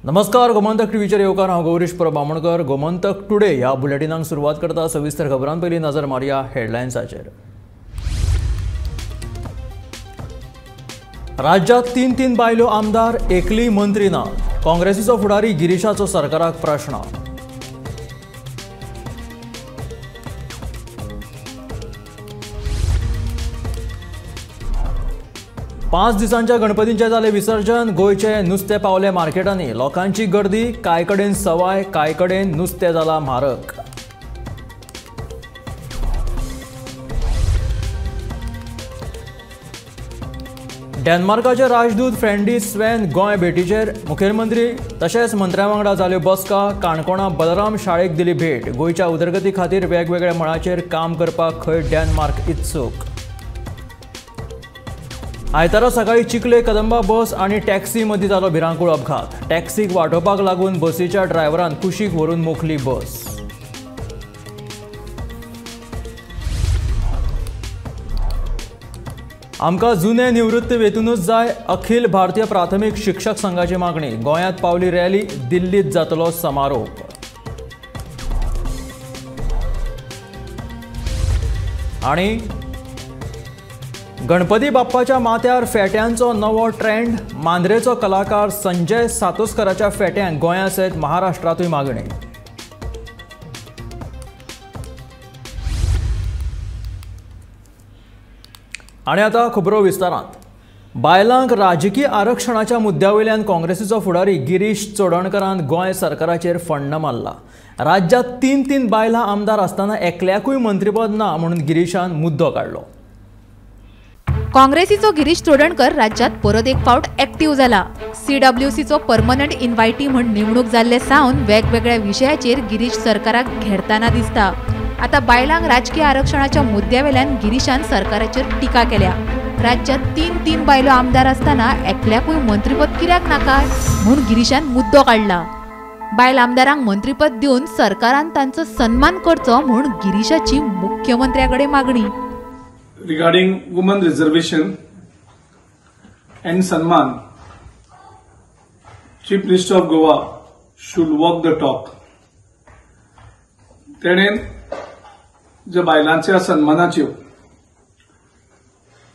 नमस्कार, गोमंतक टीव्हीचेर येवकार. हांव गौरीश परब बामणकर. गोमंतक टुडे ह्या बुलेटिनाक सुरवात करता. सविस्तर खबरां पयलीं नजर मारया हेडलायन्साचेर. राज्यात तीन तीन बायलो आमदार, एकली मंत्री ना. काँग्रेसीचो फुडारी गिरीशाचो सरकाराक प्रश्न. पांच दिसांच्या गणपतींचे जाले विसर्जन. गोंयचे नुस्तें पावले मार्केटांनी. लोकांची गर्दी, कांय कडेन सवाय, कांय कडेन नुस्तें जाला म्हारग. डेन्मार्काचे राजदूत फ्रेंडी स्वेन गोंय भेटीचेर. मुखेलमंत्री तशेंच मंत्र्यां वांगडा जाल्यो बसका. काणकोणा बलराम शाळेक दिली भेट. गोंयच्या उदरगती खातीर वेगवेगळ्या मळाचेर काम करपाक खंय डेन्मार्क इत्सूक. आयतारा सकाळी चिखले कदंबा बस आनी टॅक्सी मदीं जालो भिरांकूळ अपघात. टॅक्सीक वाटोवपाक लागून बसीच्या ड्रायव्हरान कुशीक व्हरून मोखली बस. आमकां जुने निवृत्त वेतनूच जाय, अखिल भारतीय प्राथमीक शिक्षक संघाची मागणी. गोंयांत पावली रॅली, दिल्लींत जातलो समारोप. आनी गणपती बाप्पाच्या माथ्यार फेट्यांचो नवो ट्रेंड. मांद्रेचो कलाकार संजय सातोस्कराच्या फेट्यांक गोंया सयत महाराष्ट्रांतूय मागणी. आनी आतां खबरो विस्तारांत. बायलांक राजकीय आरक्षणाच्या मुद्द्या वयल्यान काँग्रेसीचो फुडारी गिरीश चोडणकरान गोंय सरकाराचेर फण्ण मारला. राज्यांत तीन तीन बायलां आमदार आसतना एकल्याकूय मंत्रीपद ना म्हणून गिरीशान मुद्दो काडलो. काँग्रेसीचो गिरीश चोडणकर राज्यात परत एक फावट ऍक्टिव्ह जाला. सीडब्ल्यूसीचो परमनंट इन्व्हायटी म्हण नेमणूक जाल्ले सावन वेगवेगळ्या विशयाचेर गिरीश सरकाराक घेरताना दिसता. आतां बायलांक राजकीय आरक्षणाच्या मुद्द्यावेल्यान गिरीशान सरकाराचेर टिका केल्या. राज्यात तीन तीन बायलो आमदार आसतना एकल्याकूय मंत्रीपद कित्याक नाका म्हूण गिरीशान मुद्दो काडला. बायल आमदारांक मंत्रीपद दिवन सरकारान तांचो सन्मान करचो म्हूण गिरीशाची मुख्यमंत्र्या कडेन मागणी. Regarding women reservation and Sanman, Chief Minister of Goa should walk the talk. तेणेन जे बायलांच्या सन्मानाच्यो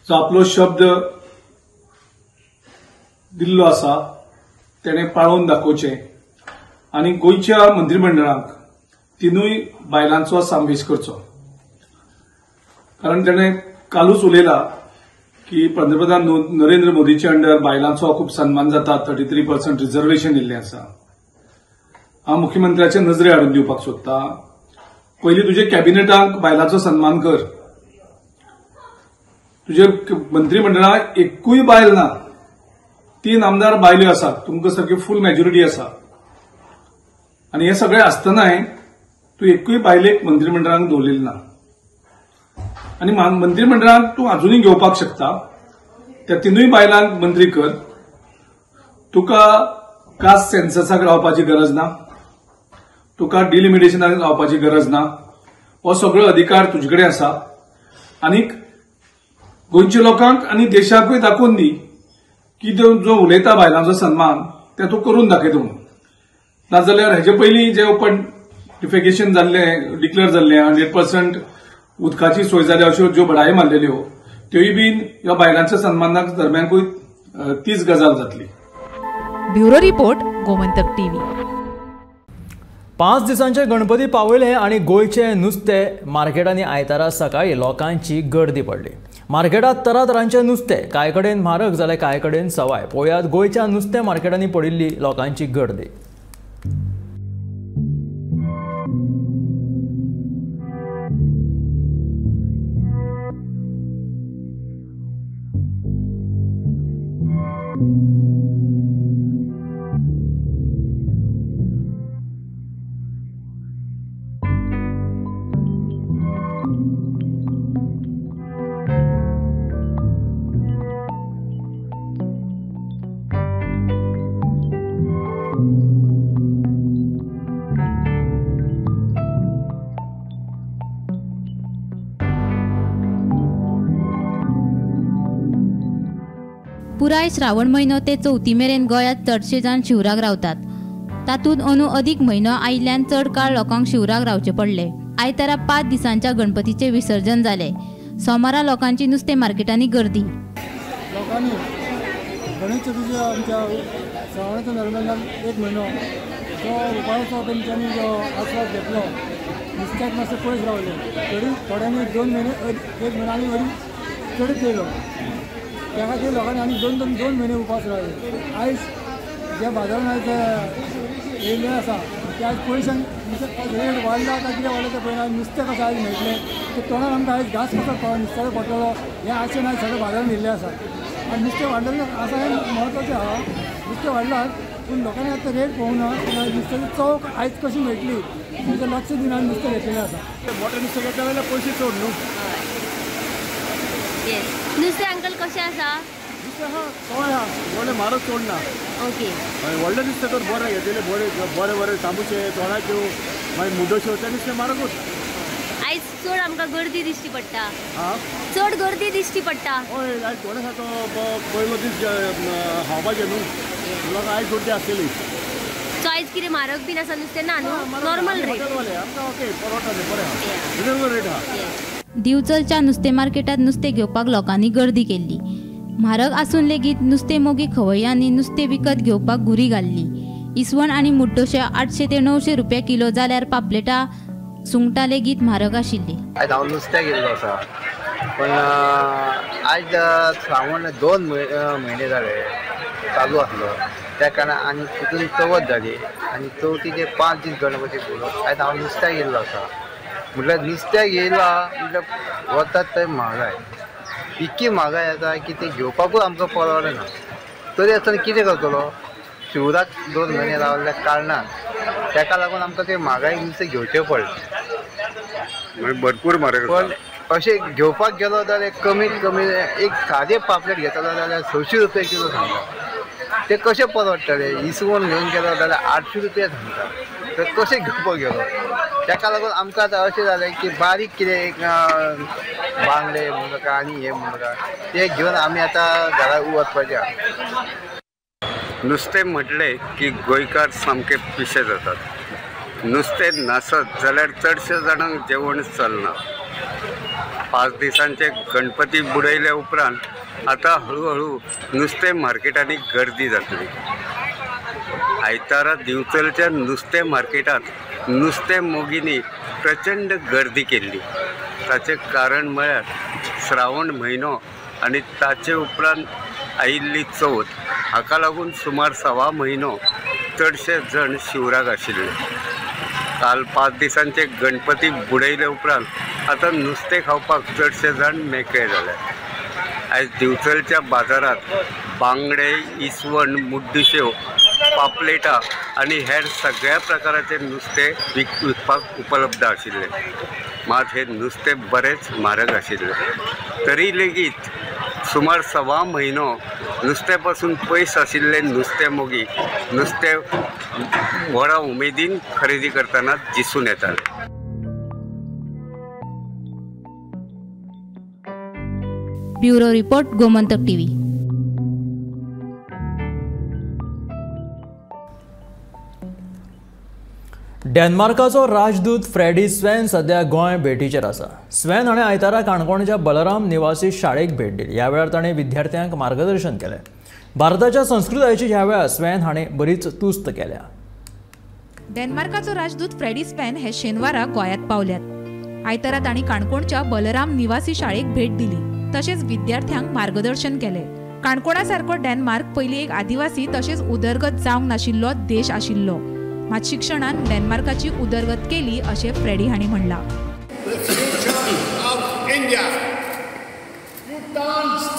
जो आपलो शब्द दिल्लो आसा तेणें पाळोवन दाखोवचें आनी गोंयच्या मंत्रीमंडळाक तिनूय बायलांचो समावेश करचो. कारण तेणें कालूच उलयला की पंतप्रधान नरेंद्र मोदीच्या अंडर बायलांचो खूब सन्मान जाता, 33% रिझर्वेशन दिल्लें आसा. हांव मुख्यमंत्र्याचे नजरे हाडून दिवपाक सोदता, पयलीं तुजे कॅबिनेटाक बायलांचो सन्मान कर. तुजे मंत्रीमंडळाक एकूय बायल ना, 3 आमदार बायल्यो आसात, तुमकां सारकी फूल मेजॉरिटी आसा. आनी हें सगळें आसतनाय तूं एकूय बायलेक मंत्रीमंडळाक दवरलेली ना. आनी मंत्रीमंडळांत तूं अजुनूय घेवपाक शकता, त्या तिनूय बायलांक मंत्री कर. तुका कास्ट सेन्ससाक रावपाची गरज ना, तुका डिलिमिटेशनाक रावपाची गरज ना. हो सगळो अधिकार तुजे कडेन आसा. आनीक गोंयच्या लोकांक आनी देशाकूय दाखोवन दी की जो उलयता बायलांचो सन्मान ते तूं करून दाखयता म्हणून. नाजाल्यार हेजे पयलीं जे ओपन डिफेकेशन जाल्लें, डिक्लेअर जाल्लें 100% उदकाची सोय जाल्या अश्यो ज्यो बडायो मारलेल्यो त्योय बीन ह्या बायलांच्या सन्मानाक दरम्यानकूय तीच गजाल जातली. Bureau report, Gomantak TV. 5 दिसांचे गणपती पावयले आनी गोंयचे नुस्तें मार्केटांनी आयतारा सकाळी लोकांची गर्दी पडली. मार्केटांत तरातरांचे नुस्तें, कांय कडेन म्हारग जाल्यार कांय कडेन सवाय. पळयात गोंयच्या नुस्तें मार्केटांनी पडिल्ली लोकांची गर्दी. पुराय श्रावण म्हयनो ते चवथी मेरेन गोंयांत चडशे जाण शिवराक रावतात. तातूंत अंदू अदीक म्हयनो आयिल्ल्यान चड काळ लोकांक शिवराक रावचें पडलें. आयतारा 5 दिसांच्या गणपतीचें विसर्जन जालें. सोमारा लोकांची नुस्तें मार्केटांनी गर्दी. लोकांनी गणेश चतुर्थी आमच्या श्रावणाच्या दरम्यान एक म्हयनो तो उपायाचो तेंच्यांनी जो आस्वाद घेतलो, नुस्त्याक मातशें पयस रावले, तरी थोड्यांनी 2 म्हयने 1 म्हयनो आनी अडीच चडीत येयलो. त्या खातीर लोकांनी आनी दोन दोन दोन म्हयने उपास रावले. आयज जे बाजारान आयज येयल्ले आसा ते आयज पयशान रेट वाडला काय कितें वाडला तें पळयना. नुस्तें कशें आयज मेळटलें तें तोंडार आमकां आयज घास कसो पाव नुस्त्याचो पडटलो हें आशेन आयज सगळें बाजारान येयल्लें आसा. आनी नुस्तें वाडलेलें आसा हें म्हत्वाचें आहा. नुस्तें वाडलां पूण लोकांनी आतां रेट पळोवंक ना, नुस्त्याची चव आयज कशी मेळटली तेजें लक्ष दिवन आमी नुस्तें घेतलेलें आसा. मोटें नुस्तें घेतलें जाल्यार पयशे चड न्हू. नुस्तें अंकल कशें आसा? नुस्तें आहा सवाय आहा, व्हडलें म्हारग चड ना. ओके. व्हडलें नुस्तें तर बरें घेतलें, बरें बरें बरें तांबुशे तोणाच्यो मागीर मुडोश्यो तें नुस्तें म्हारगूच. आयज चड आमकां गर्दी दिश्टी पडटा. चड गर्दी दिश्टी पडटा. हय, आयज गणेशाचो पयलो दीस खावपाचें न्हू, लोक आयज गर्दी आसतली. सो आयज कितें म्हारग बीन आसा नुस्तें ना न्हू, नॉर्मल रेट. आमकां ओके परवडटा, बरें आहा, रिजनेबल रेट आहा. दिवचलच्या नुस्तें मार्केटांत नुस्तें घेवपाक लोकांनी गर्दी केल्ली. म्हारग आसून लेगीत नुस्तें मोगी खवय्यांनी नुस्तें विकत घेवपाक घुरी घाल्ली. इसवण आनी मुड्डोश्यो 800 ते 900 रुपया किलो जाल्यार पापलेटां सुंगटां लेगीत म्हारग आशिल्ली. आयज हांव नुस्त्याक गेल्लो आसा, पूण आयज श्रावण 2 म्हयने जाले चालू आसलो, त्या कारणान आनी तितून चवथ जाली आनी चवथीचे 5 दीस गणपती पुरो. आयज हांव नुस्त्याक गेल्लो आसा, म्हटल्यार नुस्त्याक येयला म्हटल्यार वतात थंय म्हारगाय, इतकी म्हारगाय आसा की तें घेवपाकूच आमकां परवडना. तरी आसतना कितें करतलो, शिवराक 2 म्हयने रावल्ल्या कारणान ताका लागून आमकां तें म्हारगाय नुस्तें घेवचें पडलें. भरपूर म्हारग. पण अशें घेवपाक गेलो जाल्यार कमीत कमी एक सादें पापलेट घेतलो जाल्यार 600 रुपया किलो सांगता, ते कशें परवडटलें. इसवण घेवन गेलो जाल्यार 800 रुपया सांगता, तर कशें घेवपाक गेलो. ताका लागून आमकां आतां अशें जालें की बारीक कितें एक बांगडे म्हणूं आनी हें म्हणूं ते घेवन आमी आतां घरा वचपाचें आहा. नुस्तें म्हटलें की गोंयकार सामके पिशे जातात. नुस्तें नासत जाल्यार चडशे जाणांक जेवण चलना. 5 दिसांचे गणपती बुडयल्या उपरांत आतां हळूहळू नुस्तें मार्केटांनी गर्दी जातली. आयतारा दिवचलच्या नुस्तें मार्केटांत नुस्तें मोगींनी प्रचंड गर्दी केल्ली. ताचें कारण म्हळ्यार श्रावण म्हयनो आनी ताचे उपरांत आयिल्ली चवथ, हाका लागून सुमार 1.25 म्हयनो चडशे जण शिवराक आशिल्ले. काल 5 दिसांचे गणपती बुडयले उपरांत आतां नुस्तें खावपाक चडशे जाण मेकळे जाले. आयज दिवचलच्या बाजारांत बांगडे, इसवण, मुड्डुश्यो, पापलेटां आनी हेर सगळ्या प्रकाराचे नुस्तें विकपाक उपलब्ध आशिल्लें. मात हे नुस्तें बरेंच म्हारग आशिल्लें. तरी लेगीत सुमार 1.25 म्हयनो नुस्त्या पासून पयस आशिल्ले नुस्तें मोगी नुस्तें व्हडा उमेदीन खरेदी करतना दिसून येताले. Bureau report, Gomantak TV. डेन्मार्काचो राजदूत फ्रेडी स्वेन सध्या गोंय भेटीचेर आसा. स्वेन हाणें आयतारा काणकोणच्या बलराम निवासी शाळेक भेट दिली. ह्या वेळार ताणें विद्यार्थ्यांक मार्गदर्शन केलें. भारताच्या संस्कृतायेची ह्या वेळार स्वेन हाणें बरीच तुस्त केल्या. डेन्मार्काचो राजदूत फ्रेडी स्वेन हे शेनवारा गोंयांत पावल्यात. आयतारा तांणी काणकोणच्या बलराम निवासी शाळेक भेट दिली, तशेंच विद्यार्थ्यांक मार्गदर्शन केलें. काणकोणा सारको डेन्मार्क पयलीं एक आदिवासी तशेंच उदरगत जावंक नाशिल्लो देश आशिल्लो, मात शिक्षणान डेन्मार्काची उदरगत केली अशें फ्रेडी हांणी म्हणलां. The future of India. You danced,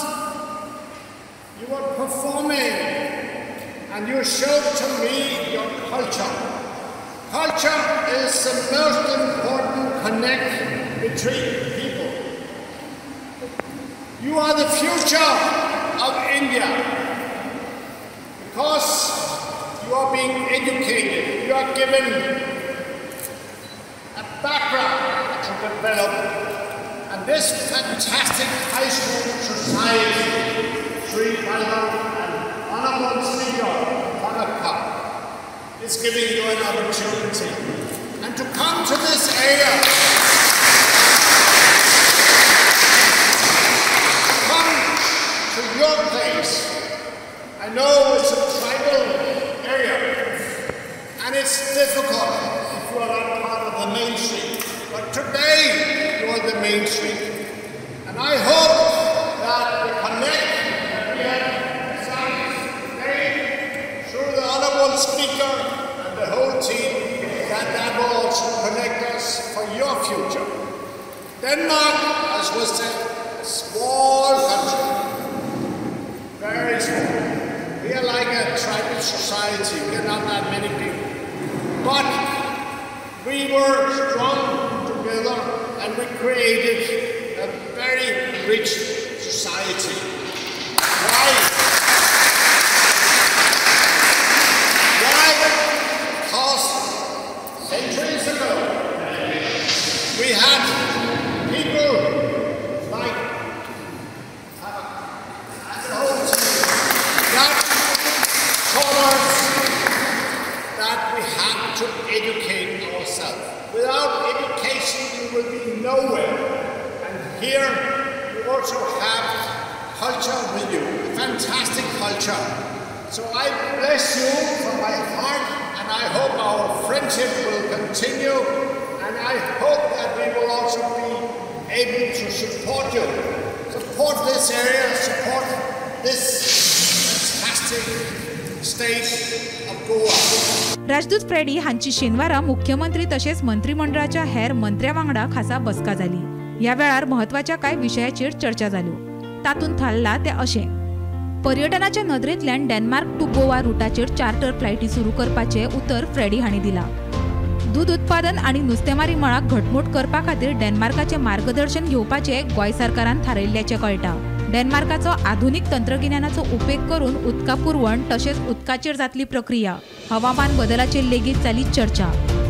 you were performing, and you showed to me your culture. Culture is the most important connect between people. You are the future of India because you are being educated, you are given a background to develop, and this fantastic high school society, Sri Balaram and Honorable Speaker Palakkad, is giving you an opportunity. And to come to this area, come to your place. I know it's a tribal area, and it's difficult if you are not part of the mainstream. But today, you are the mainstream. And I hope that the connect that we have signed today through the Honorable Speaker and the whole team, that will also connect us for your future. Denmark, as was said, a small country, very small. We are like a tribal society, we are not that many people. But we were strong together and we created a very rich society. Why? Why? Because centuries ago, we had people like that taught us that we have to educate ourselves. Without education, you will be nowhere. And here, you also have culture with you, a fantastic culture. So I bless you from my heart, and I hope our friendship will continue, and I hope that we will also be able to support you. Support this area, support this fantastic state of Goa. राजदूत Freddy हांची शेनवारा मुख्यमंत्री तशेंच मंत्रिमंडळाच्या हेर मंत्र्या वांगडा खासा बसका जाली. ह्या वेळार म्हत्वाच्या कांय विशयाचेर चर्चा जाल्यो. तातूंत थारला तें अशें: पर्यटनाच्या नदरेंतल्यान डेन्मार्क टू गोवा रुटाचेर चार्टर फ्लायटी सुरू करपाचें उतर फ्रेडी हांणी दिलां. दूद उत्पादन आनी नुस्तेमारी मळाक घटमूट करपा खातीर डेन्मार्काचें मार्गदर्शन घेवपाचें गोंय सरकारान थारायिल्ल्याचें कळटा. डेन्मार्काचो आधुनीक तंत्रगिन्यानाचो उपेग करून उदका पुरवण तशेंच उदकाचेर जातली प्रक्रिया, हवामान बदलाचेर लेगीत जाली चर्चा.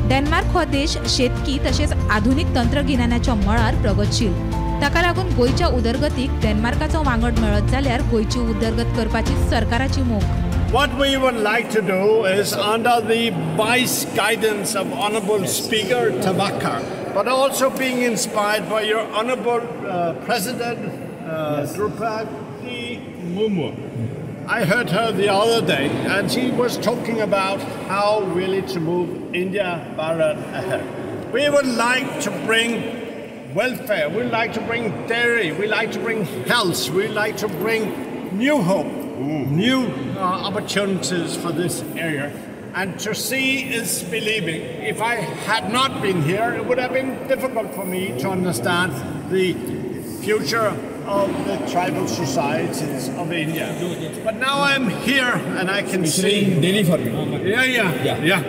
डेन्मार्क हो देश शेतकी तशेंच आधुनीक तंत्रगिन्यानाच्या मळार प्रगतशील. ताका लागून गोंयच्या उदरगतीक डेन्मार्काचो वांगड मेळत जाल्यार गोंयची उदरगत करपाची सरकाराची मोख. What we would like to do is, under the wise guidance of Honorable Speaker Tavakar, but also being inspired by your Honorable President Draupadi Murmu. I heard her the other day, and she was talking about how really to move India Bharat ahead. We would like to bring welfare, we like to bring dairy, we like to bring health, we like to bring new hope, new opportunities for this area. And to see is believing. If I had not been here, it would have been difficult for me to understand the future of the tribal societies of India. But now I'm here and I can see... Daily for me. Yeah.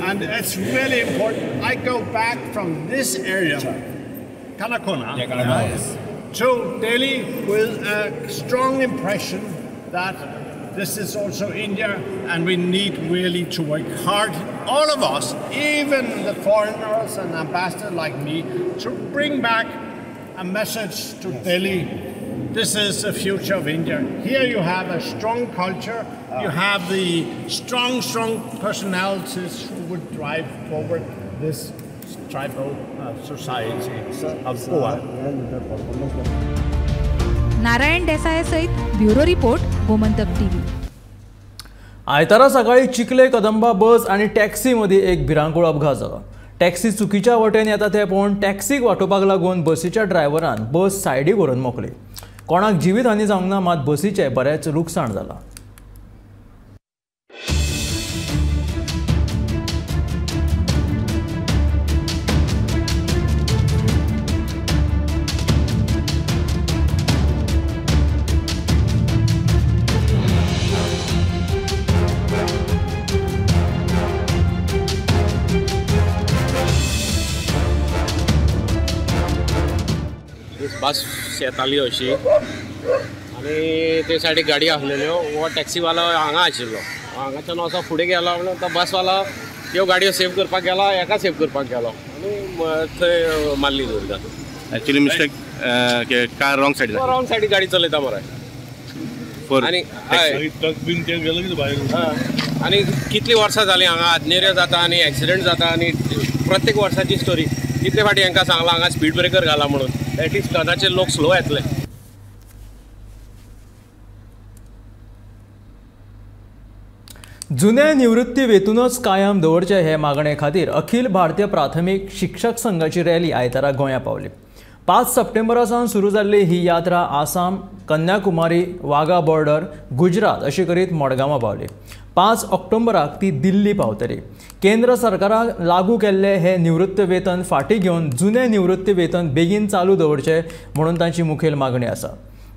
And it's really important. I go back from this area, Canacona, to Delhi with a strong impression that this is also India and we need really to work hard, all of us, even the foreigners and ambassadors like me, to bring back a message to Delhi. This is the future of India. Here you have a strong culture, you have the strong, strong personalities who would drive forward this tribal society of Goa. Narayan Desai सहित bureau report, Gomantak TV. आयतारा सकाळी चिखले कदंबा बस आनी taxi मदीं एक भिरांकूळ अपघात जालो. Taxi चुकीच्या वटेन येता तें पळोवन टॅक्सीक वाटोवपाक लागून बसीच्या ड्रायव्हरान बस सायडीक व्हरून मोखली. कोणाक जिवीत हानी जावंक ना, मात बसीचें बरेंच लुकसाण जालां. बस येताली अशी आनी ते सायडीक गाडी आसलेल्यो. हो टॅक्सीवालो हांगा आशिल्लो, हांगाच्यान असो फुडें गेलो म्हणून तो बसवालो त्यो गाडयो सेव करपाक गेलो, हेका सेव करपाक गेलो आनी थंय मारली Durga. Actually mistake car wrong side, wrong सायडीक गाडी चलयता मरे. आनी ट्रक बीन ते गेलो कितें भायर. आनी कितलीं वर्सां जालीं हांगा आदनेऱ्यो जाता आनी एक्सिडंट जाता आनी प्रत्येक वर्साची स्टोरी. कितले फावटी हांकां सांगलां हांगा स्पीड ब्रेकर घाला म्हणून, एटलिस्ट टर्नाचेर लोक स्लो येतले. जुने निवृत्ती वेतूनच कायम दवरचे हे मागणे खातीर अखिल भारतीय प्राथमीक शिक्षक संघाची रॅली आयतारा गोंया पावली. 5 सप्टेंबरा सावन सुरू जाल्ली ही यात्रा आसाम, कन्याकुमारी, वाघा बॉर्डर, गुजरात अशी करीत मडगांवां पावली. 5 ऑक्टोबराक ती दिल्ली पावतली. केंद्र सरकारान लागू केल्ले हे निवृत्ती वेतन फाटीं घेवन जुने निवृत्ती वेतन बेगीन चालू दवरचे म्हणून तांची मुखेल मागणी आसा.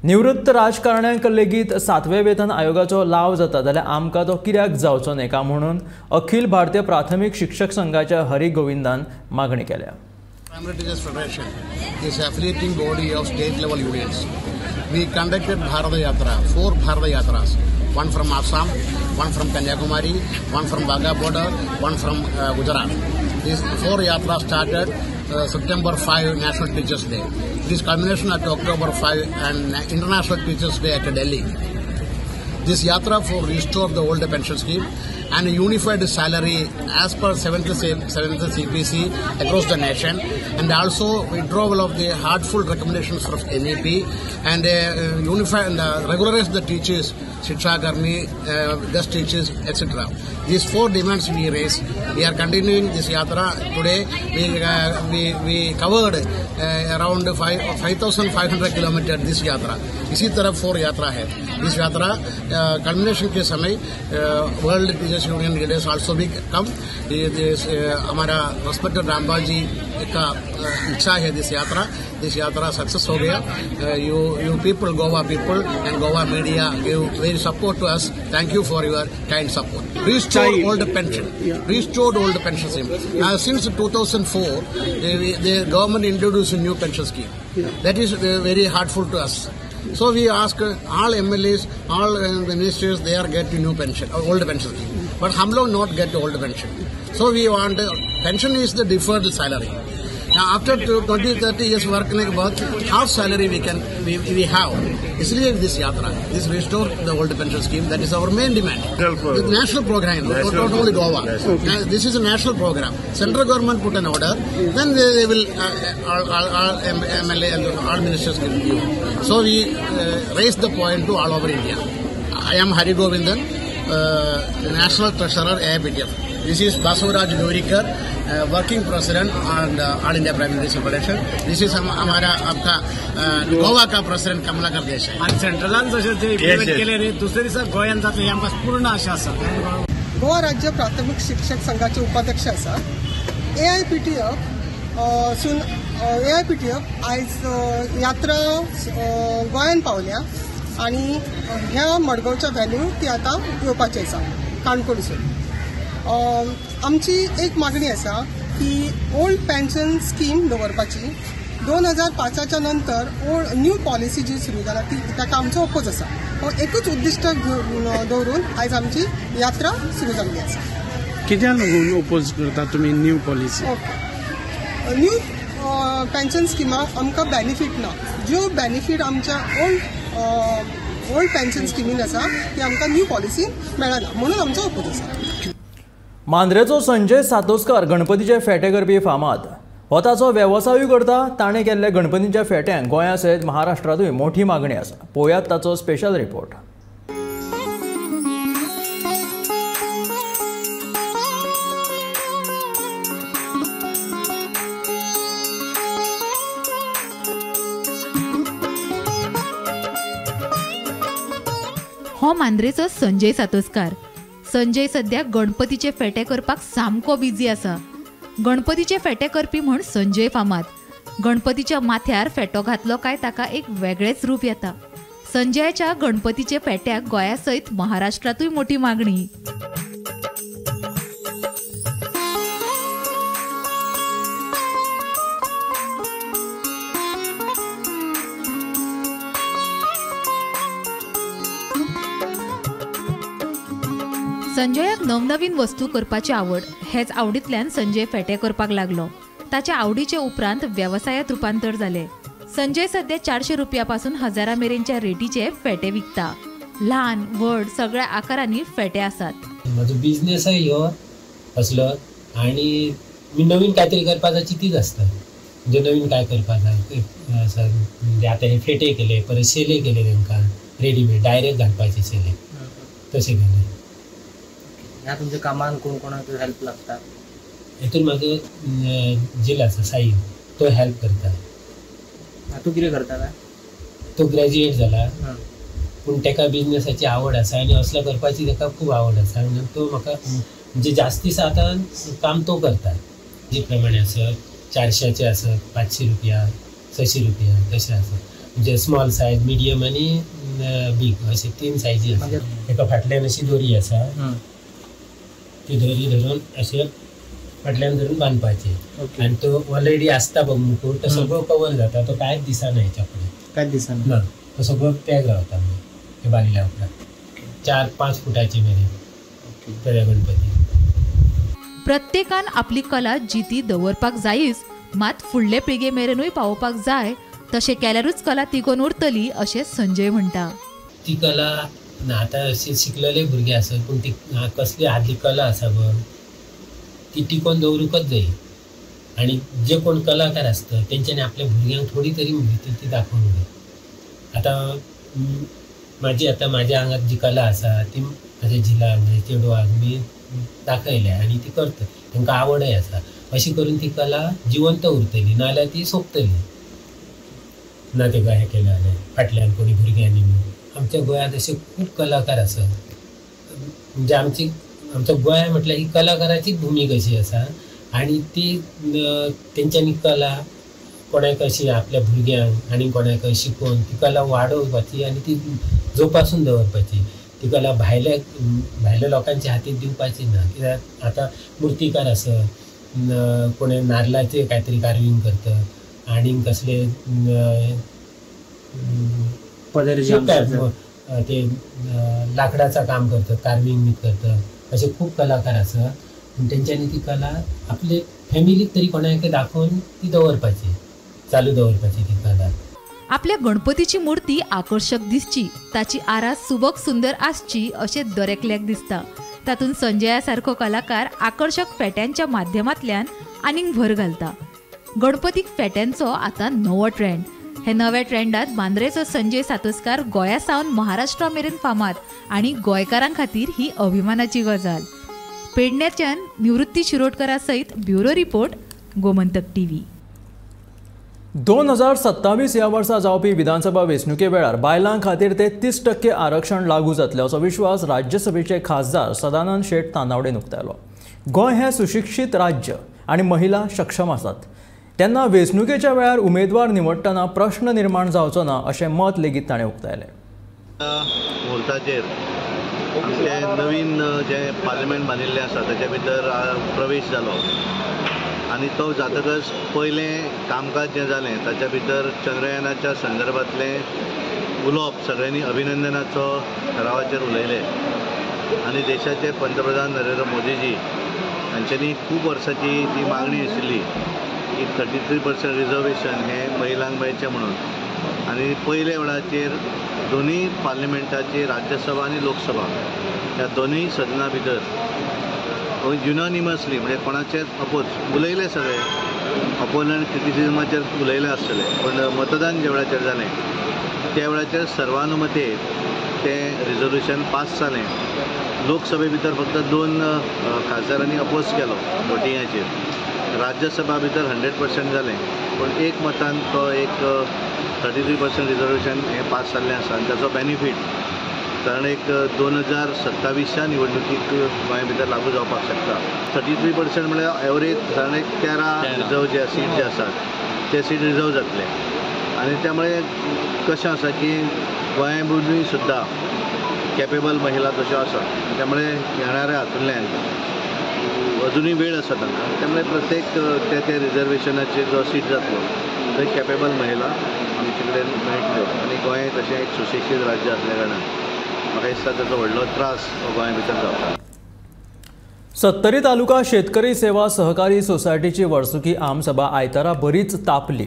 निवृत्त राजकारण्यांक लेगीत 7व्या वेतन आयोगाचो लाव जाता जाल्यार आमकां तो कित्याक जावचो न्हय का म्हणून अखिल भारतीय प्राथमीक शिक्षक संघाच्या हरी गोविंदान मागणी केल्या. Primary Teachers Federation is affiliating body of state level unions. We conducted Bharata Yatra, 4 Bharata Yatras, one from Assam, one from Kanyakumari, one from Wagah border, one from Gujarat. These 4 yatras started September 5, National Teachers Day. This culmination at October 5 and International Teachers Day at Delhi. This yatra for restore the old pension scheme and a unified salary as per 7th CPC across the nation, and also withdrawal of the heartful recommendations from MEP and unify and regularize the teachers, Shiksha Karmi, guest teachers, etc. These 4 demands we raise. We are continuing this yatra today. We covered around 5,500 kilometers this yatra. इसी तरह 4 यात्रा है. इस यात्रा culmination K समय world teachers union leaders also भी कम. हमारा respected Rampal ji का इच्छा है this यात्रा सक्सेस हो Gaya. You people, Goa people and Goa media give very support to us. Thank you for your kind support. Restore old pension, restored old pension scheme. Since 2004 the government introduced a new pension scheme. That is very hurtful to us. So we ask all MLAs, all ministers, they are getting new pension, old pension scheme. But hum log not get old pension. So we want pension is the deferred salary. Now after 20-30 years work करने K बाद half salary we have. इसलिए this yatra, this restore the old pension scheme, that is our main demand. The national program, not only Goa. Now, this is a national program. Central government put an order, then they will all MLA and all ministers will give. So we raise the point to all over India. I am Hari Govindan, National Treasurer AIPTF. This is Basavaraj Gaurikar, working president and All India Primary Teachers Federation. This is हमारा आपका गोवा का president Kamalakar Desai. आणि सेंट्रलान जशें ते implement केले न्ही, दुसरे दिसा गोंयांत जातलें ही आमकां पूर्ण आशा आसा. गोवा राज्य प्राथमीक शिक्षक संघाचे उपाध्यक्ष आसा. AIPTF सून AIPTF आयज यात्रा गोंयांत पावल्या आनी ह्या मडगांवच्या व्हॅन्यू ती आतां येवपाची आसा काणकोणसून. आमची एक मागणी आसा की ओल्ड पेन्शन स्कीम दवरपाची. 2005च्या नंतर ओल्ड न्यू पॉलिसी जी सुरू जाला ती ताका आमचो ओपोज आसा. हो एकूच उद्दिश्ट दवरून आयज आमची यात्रा सुरू जाल्ली आसा. कित्याक लागून ओपोज करता तुमी new policy? Okay, new pension स्किमाक आमकां बेनिफीट ना. ज्यो बेनिफीट आमच्या ओल्ड पेन्शन स्किमीन आसा ती आमकां न्यू पॉलिसीन मेळना, म्हणून आमचो ओपोज आसा. मांद्रेचो संजय सातोस्कर गणपतीचे फेटे करपी फामाद. हो ताचो वेवसायूय करता. ताणें केल्ले गणपतीच्या फेट्यांक गोंया सयत महाराष्ट्रांतूय मोठी मागणी आसा. पळोवयात ताचो स्पेशल रिपोर्ट. हो मांद्रेचो संजय सातोस्कर. संजय सध्या गणपतीचे फेटे करपाक सामको बिजी आसा. गणपतीचे फेटे करपी म्हण संजय फामाद. गणपतीच्या माथ्यार फेटो घातलो काय ताका एक वेगळेच रूप येता. संजयाच्या गणपतीचे फेट्याक गोंया सयत महाराष्ट्रांतूय मोठी मागणी. संजयाक नवनवीन वस्तू करपाची आवड. हेच आवडींतल्यान संजय फेटे करपाक लागलो. ताच्या आवडीचे उपरांत वेवसायात रुपांतर जालें. संजय सध्या 400 रुपया पासून 1000 मेरेनच्या रेटीचे फेटे विकता. ल्हान व्हड सगळ्या आकारांनी फेटे आसात. म्हाजो बिजनेसय ह्यो असलो आनी मी नवीन कांयतरी करपाचा चिंतीत आसता. म्हणजे नवीन काय करपाक जाय म्हणजे आतां हे फेटे केले, परत शेले केले तांकां रेडीमेड डायरेक्ट घालपाचे शेले तशें केले. ह्या तुमच्या कामान कोण कोणाक हेल्प लागता? हेतून म्हाजो झील आसा साहिल, तो हेल्प करता. तूं कितें करता काय? तो ग्रॅज्युएट जाला पूण ताका बिजनेसाची आवड आसा आनी असलो करपाची ताका खूब आवड आसा आनी तो म्हाका म्हणजे जास्तीस आतां काम तो करता. जी प्रमाणे आसत 400 आसत, 500 रुपया, 600 रुपया तशें आसत. म्हणजे स्मॉल सायज, मिडियम आनी बीग अशे 3 सायजी आसा. ताका फाटल्यान अशी दोरी आसा, ती दोरी धरून अशें फाटल्यान धरून बांदपाची आनी तो ऑलरेडी आसता बघ मुकूट, तो सगळो कवर जाता, तो कांयच दिसना हेच्या फुडें, कांयच दिसना ना, तो सगळो पॅक रावता मागीर बांदल्या उपरांत 4-5 फुटाचे मेरेन त्या गणपती. प्रत्येकान आपली कला जिती दवरपाक जायच, मात फुडले पिळगे मेरेनूय पावोवपाक जाय. तशें केल्यारूच कला तिगोवन उरतली अशें संजय म्हणटा. ती कला ना आतां अशी शिकलेले भुरगे आसत पूण ती कसली आदली कला आसा पळय ती टिकोवन दवरूंकच जाय. आनी जे कोण कलाकार आसता तेंच्यांनी आपल्या भुरग्यांक थोडी तरी भितर ती दाखोवंक जाय. आतां म्हाजी आतां म्हाज्या आंगात जी कला आसा ती म्हाज्या झिलाक म्हाज्या चेडवाक मी दाखयल्या आनी ती करता, तांकां आवडय आसा. अशी करून ती कला जिवंत उरतली, नाजाल्यार ती सोंपतली ना. तेका हें केलें जाल्यार फाटल्यान कोणी भुरग्यांनी आमच्या गोंयांत अशे खूब कलाकार आसात. म्हणजे आमची आमच्या गोंय म्हटल्यार ही कलाकाराचीच भुमी कशी आसा आनी ती तेंच्यांनी कला कोणाक अशी आपल्या भुरग्यांक आनी कोणाक शिकोवन ती कला वाडोवपाची आनी ती जोपासून दवरपाची. ती कला भायल्या भायल्या लोकांच्या हातीत दिवपाची ना. कित्याक आतां मुर्तीकार आसत, कोणे नारलाचें कांय तरी कार्विंग करता आनी कसले ते लाकडाचं काम करतात, कार्विंग करतात, असे खूप कलाकार आसात. पूण तेंच्यांनी ती कला आपले फॅमिलीक तरी कोणाक दाखोवन ती दवरपाची, चालू दवरपाची ती कला. आपल्या गणपतीची मूर्ती आकर्षक दिसची, ताची आरास सुबक सुंदर आसची अशें दरेकल्याक दिसता. तातूंत संजया सारको कलाकार आकर्षक फेट्यांच्या माध्यमांतल्यान आनीक भर घालता. गणपतीक फेट्यांचो आतां नवो ट्रेंड. हे नव्या ट्रेंडात बांद्रेचो संजय सातोस्कार गोंया सावन महाराष्ट्रा मेरेन फामाद आनी गोंयकारां खातीर ही अभिमानाची गजाल. पेडण्याच्यान निवृत्ती शिरोडकरा सयत ब्युरो रिपोर्ट, गोमंतक टीव्ही. 2027 ह्या वर्सा जावपी विधानसभा वेंचणुके वेळार बायलां खातीर 33% आरक्षण लागू जातलें असो विश्वास राज्यसभेचे खासदार सदानंद शेट तानावडेन उक्तायलो. गोंय हें सुशिक्षीत राज्य आनी महिला सक्षम आसात, तेन्ना वेंचणुकेच्या वेळार उमेदवार निवडटना प्रश्न निर्माण जावचो ना अशें मत लेगीत ताणें उक्तायलें. मुहूर्ताचेर आमचें नवीन जें पार्लमेंट बांदिल्लें आसा ताच्या भितर प्रवेश जालो आनी तो जातकच पयलें कामकाज जें जालें ताच्या भितर चंद्रयानाच्या संदर्भांतलें उलोवप सगळ्यांनी अभिनंदनाचो ठरावाचेर उलयले आनी देशाचे पंतप्रधान नरेंद्र मोदीजी हांच्यांनी खूब वर्सांची जी मागणी आशिल्ली की 33% रिजर्वेशन हें महिलांक मेळचें म्हणून, आनी पयल्या वेळाचेर दोनूय पार्लमेंटाची राज्यसभा आनी लोकसभा ह्या दोनूय सदना भितर युनानिमसली म्हणजे कोणाचेच अपोज उलयले, सगळे अपोनंट क्रिटिसिजमाचेर उलयले आसतले, पूण मतदान ज्या वेळाचेर जालें त्या वेळाचेर सर्वानुमते तें रिजोल्युशन पास जालें. लोकसभे भितर फक्त 2 खासदारांनी अपोज केलो वोटिंगाचेर, राज्यसभा भितर 100% जालें, पूण एक मतान तो एक 33% रिजर्वेशन हें पास जाल्लें आसा आनी ताचो बेनिफीट कारण एक 2027च्या निवडणुकीक गोंया भितर लागू जावपाक शकता. 33% म्हळ्यार एवरेज सादारण एक 13 रिजर्व जे सीट जे आसात ते सीट रिजर्व जातले आनी त्यामुळे कशें आसा की गोंया वरवीं सुद्दां कॅपेबल महिला तश्यो आसात, त्यामुळे येणाऱ्या हातूंतल्यान अजुनूय वेळ आसा तांकां, त्यामुळे प्रत्येक ते ते रिजर्वेशनाचेर जो सीट जातलो थंय कॅपेबल महिला आमचे कडेन मेळटल्यो आनी गोंय तशें एक सुशिक्षीत राज्य आसल्या कारणान म्हाका दिसता ताचो व्हडलो त्रास गोंया भितर जावचा. सत्तरी तालुका शेतकरी सेवा सहकारी सोसायटीची वर्सुकी आमसभा आयतारा बरीच तापली.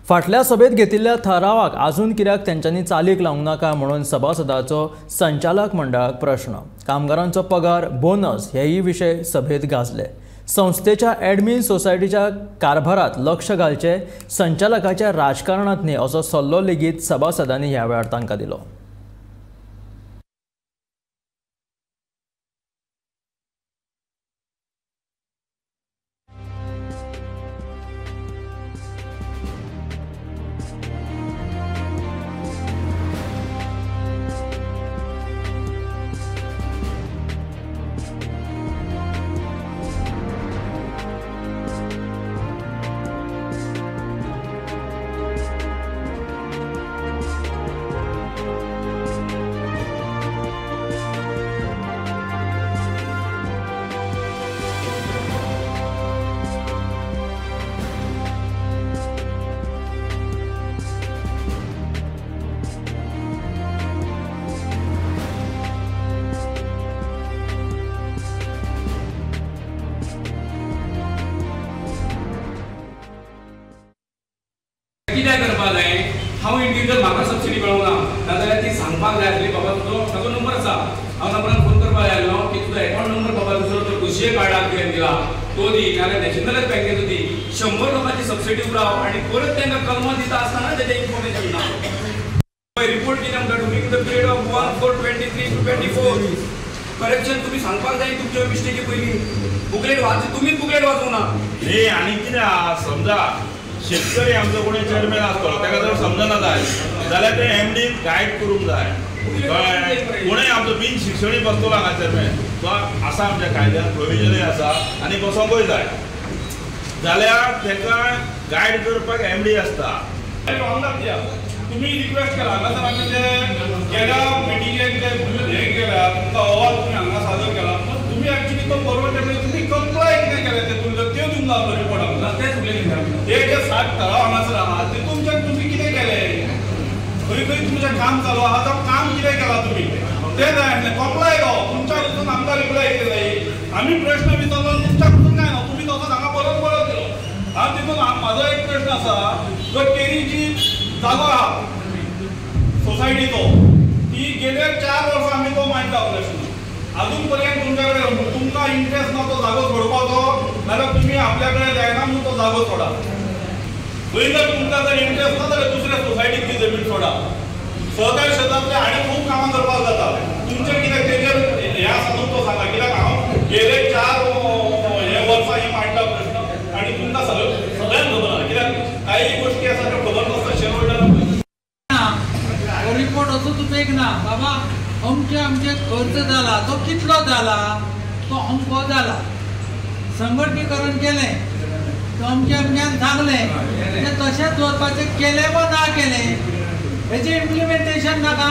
फाटल्या सभेत घेतिल्ल्या थारावाक आजून कित्याक तेंच्यांनी चालीक लावंक नाका म्हणून सभासदाचो संचालक मंडळाक प्रश्न. कामगारांचो पगार, बोनस हेय विशय सभेत गाजले. संस्थेच्या ॲडमिन सोसायटीच्या कारभारात लक्ष घालचे, संचालकाच्या राजकारणात न्ही असो सल्लो लेगीत सभासदांनी ह्या वेळार तांकां दिलो. कित्याक करपाक जाय? हांव इंडिविज्युअल म्हाका सबसिडी मेळूंक ना, नाजाल्यार ती सांगपाक जाय आसली बाबा तुजो ताजो नंबर आसा, हांव नंबरान फोन करपाक जाय आसलो की तुजो एकावंट नंबर बाबा दुसरो तो कृषी कार्डाक तुवें दिला तो दी, नाजाल्यार नॅशनलायज बँकेचो दी. 100 लोकांची सबसिडी उराव आनी परत तांकां कलमां दिता आसतना तेजें इन्फॉर्मेशन ना. रिपोर्ट कितें म्हणटा during the period of 1/4/23 to 24 correction तुमी सांगपाक जाय तुमच्यो मिस्टेकी पयलीं. बुकलेट वाच, तुमीच बुकलेट वाचूंक ना. न्ही आनी कितें आहा समजा शेतकरी आमचो कोणी चेअरमॅन आसतलो ताका जर समजना जाय जाल्यार ते एमडीन गायड करूंक जाय. कळ्ळें? कोणूय आमचो बिन शिक्षणीक बसतलो हांगा चेअरमॅन तो आसा, आमच्या कायद्यान प्रोविजनूय आसा आनी बसोंकूय जाय जाल्यार ताका गायड करपाक एमडी आसता. तुमी रिक्वेस्ट केला हांगासर आमी ते गेल्या मिटिंगेक जे हें केल्या तुमकां अहवाल तुमी हांगा सादर केला, तुमी एक्चुली तो बरोबर तुमी कंप्लाय कितें केलें तेतून त्यो दिवंक लागलो रिपोर्ट आमकां. तेच उलयलें हे जे 60 ठराव हांगासर आहा तेतून तुमी कितें केलें, खंय खंय तुमचें काम चालू आहा, जावं काम कितें केलां तुमी तें जाय आसलें. कंप्लाय जावप तुमच्या कडसून आमकां रिप्लाय कितें जाय, आमी प्रश्न विचारलो तुमच्या कडसून काय ना, तुमी तसोच हांगा परत परत दिलो. आनी तितून म्हाजो एक प्रश्न आसा, जो केरीची जागो आहा सोसायटीचो ती गेल्या 4 वर्सां आमी तो मांडटा प्रश्न, अजून पर्यंत तुमच्या कडेन तुमकां इंट्रस्ट ना तो जागो सोडपाचो, नाजाल्यार तुमी आपल्या कडेन जायना म्हणून तो जागो सोडा. थंय जर तुमकां जर इंट्रस्ट ना जाल्यार दुसऱ्या सोसायटीक ती जमीन सोडा. सहकार क्षेत्रांतले आनी खूब कामां करपाक जाता. तुमचें कितें तेजेर हें आसा तुमचो सांगा, कित्याक हांव गेले 4 हे वर्सां हें मांडटा प्रश्न आनी तुमकां सगळ्यांक खबर आसा, कित्याक कांय गोश्टी आसा त्यो खबर नासता शेअर होल्डरांक. रिपोर्ट असो उपेग ना बाबा, अमके अमके खर्च जाला तो कितलो जाला तो अमको जाला, संघटनीकरण केलें तो अमके अमक्यान सांगलें तें तशेंच दवरपाचें केलें वा ना केलें हेजें इम्प्लिमेंटेशन नाका.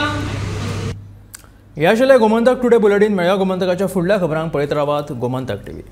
ह्या आशिल्लें गोमंतक टुडे बुलेटीन. मेळया गोमंतकाच्या फुडल्या खबरांक पळयत रावात गोमंतक टीव्ही.